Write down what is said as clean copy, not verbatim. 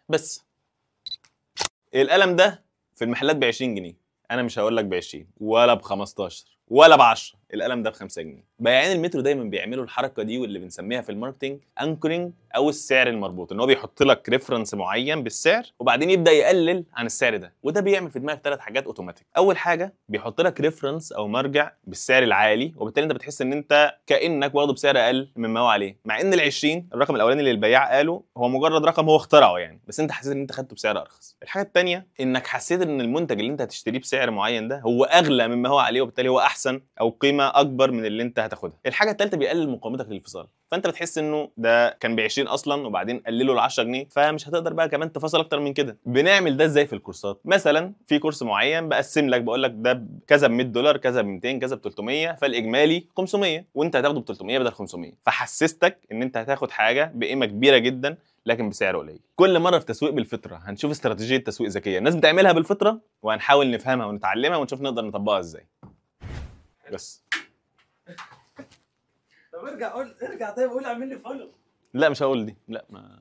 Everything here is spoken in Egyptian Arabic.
بس القلم ده في المحلات ب 20 جنيه، انا مش هقول لك ب 20 ولا ب 15 ولا ب 10، القلم ده ب 5 جنيه. بياعين المترو دايما بيعملوا الحركة دي واللي بنسميها في ال marketing anchoring او السعر المربوط، ان هو بيحط لك reference معين بالسعر وبعدين يبدا يقلل عن السعر ده، وده بيعمل في دماغك 3 حاجات اوتوماتيك. اول حاجة بيحط لك reference او مرجع بالسعر العالي، وبالتالي انت بتحس ان انت كانك واخده بسعر اقل مما هو عليه، مع ان ال 20 الرقم الاولاني اللي البياع قاله هو مجرد رقم هو اخترعه يعني، بس انت حسيت ان انت خدته بسعر ارخص. الحاجة الثانية انك حسيت ان المنتج اللي انت هتشتريه بسعر معين ده هو اغلى مما هو عليه، وبالتالي هو احسن او قيمة اكبر من اللي انت هتاخدها. الحاجة الثالثة بيقلل مقاومتك للانفصال، فانت بتحس انه ده كان ب 20 اصلا وبعدين قلله ل 10 جنيه، فمش هتقدر بقى كمان تفاصل اكتر من كده. بنعمل ده ازاي في الكورسات؟ مثلا في كورس معين بقسم لك، بقول لك ده كذا ب $100، كذا ب 200، كذا ب 300، فالاجمالي 500 وانت هتاخده ب 300 بدل 500، فحسستك ان انت هتاخد حاجة بقيمة كبيرة جدا لكن بسعر قليل. كل مرة في تسويق بالفطرة هنشوف استراتيجية تسويق ذكية الناس بتعملها بالفطرة، وهنحاول نفهمها ونتعلمها ونشوف نقدر نطبقها ازاي. بس طب ارجع قول، ارجع طيب قول اعمل لي follow. لا مش هقول دي، لا ما